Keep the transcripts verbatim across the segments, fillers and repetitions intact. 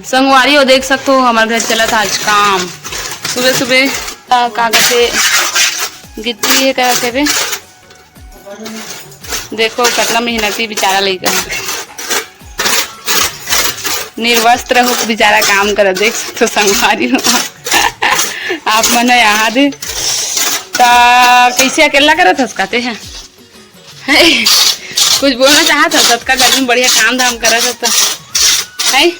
संगवारी हो, देख सकथो, हमर घर चलत आज काम। सुबह सुबह, आ, का कथे, गिट्टी हे, का कथे बे? देखो, कतना मेहनती बेचारा लइका हे। निर्वस्त्र हो बेचारा काम करत, देख सकथो संगवारी हो। आप मन ह यहाँ दे। त कैसे अकेला करत हस, कहते हैं? कुछ बोलना चाहत हस? अतका गर्मी में बढ़िया काम धाम करत हस त। हैं?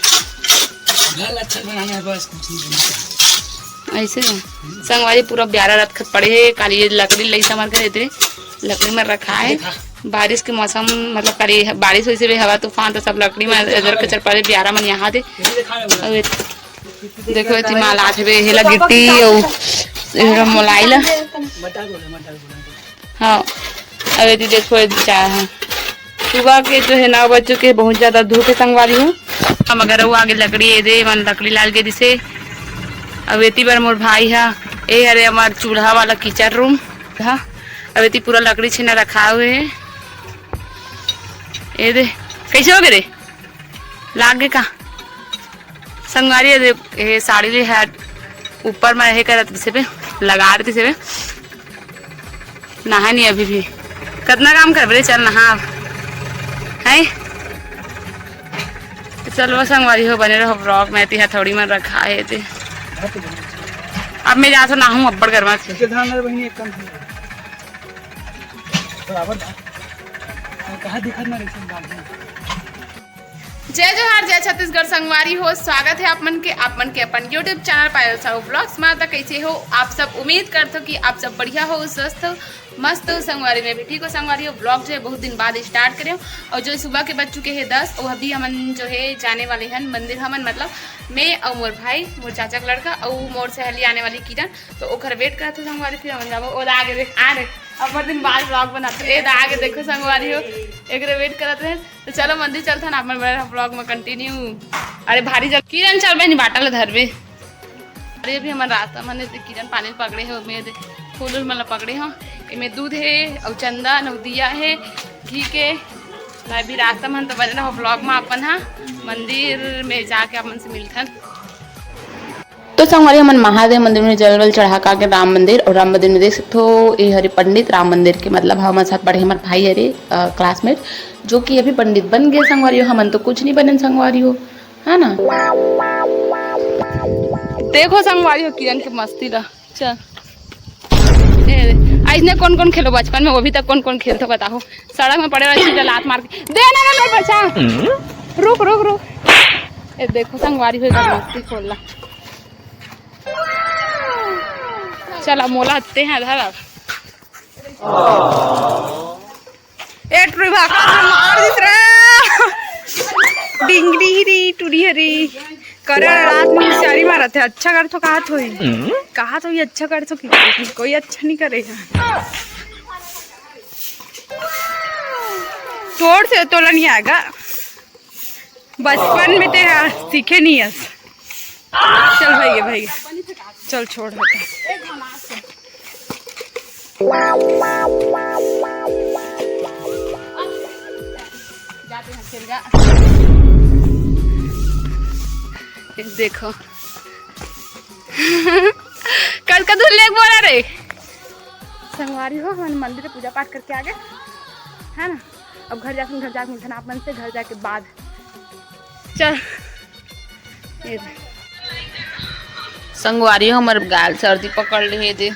घर अच्छा बनाना है बस, कुछ नहीं करना है। ऐसे संगवारी पूरा ब्यारा रतखत पड़े हे। काली ये लकड़ी लई हमारे घर, एदे लकड़ी में रखा है। देखा। बारिश के मौसम, मतलब काली बारिश होइसे बे, हवा तूफान, तो सब लकड़ी में इधर कचर पड़े, ब्यारा मन यहाँ दे। ये भी देखा है वो। अबे देखो, एती माल आथे बे, हेला गिट्टी अउ एला मोलाई ला। मत डाल बोला, मत डाल बोला। हाँ, अब एती देखो, ये चाय है। सुबह के जो है नौ बज चुके हैं, बहुत ज्यादा धूप है संगवारी हो। हम अगर वो आगे लकड़ी, ये दे मन लकड़ी लाल के दिसे। अब एती बर मोर भाई हा, ए हरे हमार चूल्हा वाला किचन रूम हा। अब एती पूरा लकड़ी छेना रखा हुए है। ए दे, कैसे हो गए रे? लाग गे का? संगवारी, ये दे, ये साड़ी ले है ऊपर में, ये करत दिसे बे, लगा देते से बे। नहा नहीं अभी भी। कितना काम करबे रे, चल नहा अब। हैं? तो चलो संगवारी हो, बने रहो vlog में। एती हथौड़ी मन रखा है एती। अब मैं जाथों नहाऊँ, अब्बड़ गर्मा थे। इसके धान रे बहिनी, एक कम धान। बराबर धान। कहाँ दिखत ना रही सब धान? जय जोहार, जय छत्तीसगढ़ संगवारी हो, स्वागत है आप मन के, आप मन के अपन YouTube चैनल पायल साहू vlogs में। त कैसे हो आप सब? उम्मीद करथो कि आप सब बढ़िया हो, स्वस्थ हो, मस्त हो। संगवारी, मैं भी ठीक हो संगवारी हो। Vlog जो है बहुत दिन बाद start करे हो और जो सुबह के बज चुके हैं दस, वो अभी हमन जो है जाने वाले हैं मंदिर। हमन मतलब मैं और मोर भाई, मोर चाचा का लड़का और मोर सहेली आने वाली किरण, तो ओकर wait करत हो संगवारी। फिर हमन जाबो। ओ दा आगे देख, आ रे, अब दिन बाद vlog बनाते। ए दा आगे देखो संगवारी हो, एकरे wait करत रहे। तो चलो मंदिर चलथन, आप मन बने रहो vlog में continue। अरे भारी जल, किरण चल बहनी बाटा ल धरबे। अरे अभी हमन रास्ता मन दे किरण पानी पकड़े हो, मैं दे फूल उल मन ल पकड़े हो। एमे दूध है और चंदन और दिया है घी के। मैं अभी रास्ता मन तो बने रहो vlog में, अपन हा मंदिर में जाके अपन से मिलथन। तो संगवारी, हमन महादेव मंदिर में जल वल चढ़ा के आगे राम मंदिर, और राम मंदिर में देख सकथो, ये हरे पंडित राम मंदिर के, मतलब हमर साथ पढ़े हमर भाई हरे, अ, classmate, जो कि अभी पंडित बन गए संगवारी हो। हमन तो कुछ नहीं बने संगवारी हो, है ना। देखो संगवारी हो किरण के मस्ती ला, चल। ए, ऐसने कौन कौन खेलो बचपन में, वो भी तक कौन कौन खेलथो बताओ। सड़क में पड़े वाला चीज ला लात मार के दे ना, ना, ना, बचा। रुक, रुक, रुक। ए, देखो संगवारी हो, मस्ती खोल ला। चला मोला हत्ते हैं धर अब। ए टुरी भाग मार दिस रे। डिंगरी री टुरी हरी। करण रात में होशियारी मारत है, अच्छा करथो, कहा थोई। कहा थोई, अच्छा करथो कि कोई अच्छा नहीं करेगा। तोर से तोला नहीं आएगा। बचपन में तेरा सीखे नहीं हस। चल भाई, ये भाई, चल छोड़ हटा। ये देखो। कल का धुन लेके बोला रे। संगवारी हो, हमन मंदिर में पूजा पाठ करके आ गए, है ना। अब घर जाके, घर जाके मिलथन आप मन से, घर जाके बाद। चल। ये दे। संगवारी हो, हमर गाल सर्दी पकड़ ले हे दे।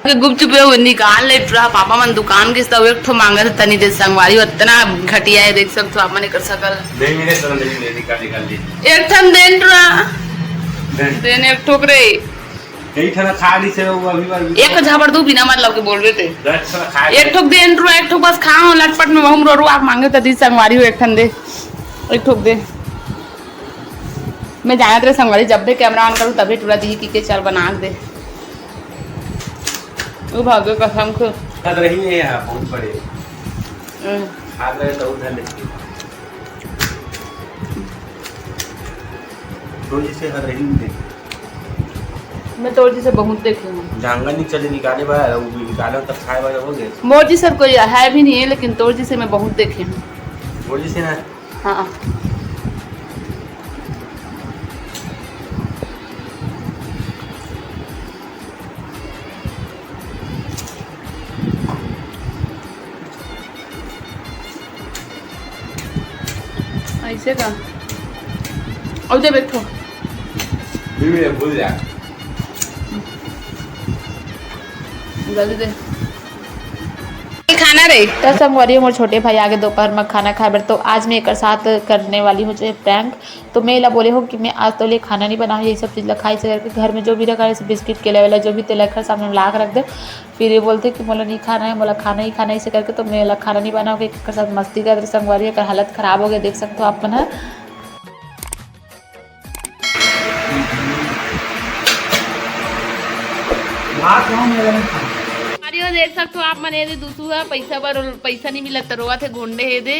गुपचुप हे, वो निकाल ले पूरा। पापा मन दुकान के सब एक ठो मांगत हे, तनी दे संगवारी हो, इतना घटिया है, देख सकथो आप मन एकर सकल। नहीं मिले तो नहीं मिले, निकाल, निकाल दे। एक ठन देन टुरा। दे। देन एक ठोक रे। कई ठन खा ली से वो अभी बार भी। एक झापड़ दू बिना मतलब के बोल रहे थे। दस ठन खा ली। एक ठोक देन टुरा, एक ठोक बस खा हो लटपट में, वहम रो रो आप मांगे तो दी संगवारी हो, एक ठन दे। एक ठोक दे। मैं जानत रहे संगवारी, जब भी camera on करूँ तभी टुरा दी की के चल बना के दे। वो भाग्य कसम से। खतरही है यहाँ, बहुत बड़े। हम्म। हाथ लगे तो उधर लेके। तो जिसे खतरही नहीं देखी। मैं तोर जिसे बहुत देखे हूँ। जांगा नहीं चले निकाले बार, वो भी निकाले तब खाए वाला हो गए। मोर जिसे कोई है भी नहीं है, लेकिन तोर जिसे मैं बहुत देखे हूँ। मोर जिसे ना। हाँ। ऐसे का? और दे बैठो। बीबी ने भूल जा। जल्दी दे। खाना रे। त संगवारी, मोर छोटे भाई आगे दोपहर में खाना खाए बर, तो आज मैं एकर साथ करने वाली हूँ जो prank। तो मैं एला बोले हूँ कि मैं आज तो ले खाना नहीं बनाऊँ, यही सब चीज़ ला खाए से करके घर में जो भी रखा है, जैसे बिस्किट, केला वेला, जो भी तेला एकर सामने ला के रख दे। फिर ये बोलथे कि मोला नहीं खाना है, मोला खाना ही खाना है, ऐसे करके। तो मैं एला खाना नहीं बनाऊँ, एकर साथ मस्ती करत रहे संगवारी, एकर हालत खराब हो गया, देख सकते हो आप मन ह। भात हूँ, मेरा नहीं खाना। अरे वो देख सकते हो आप मन, ये दे दूसू है, पैसा बर, पैसा नहीं मिला त रोवत हे, गोंडे हे दे।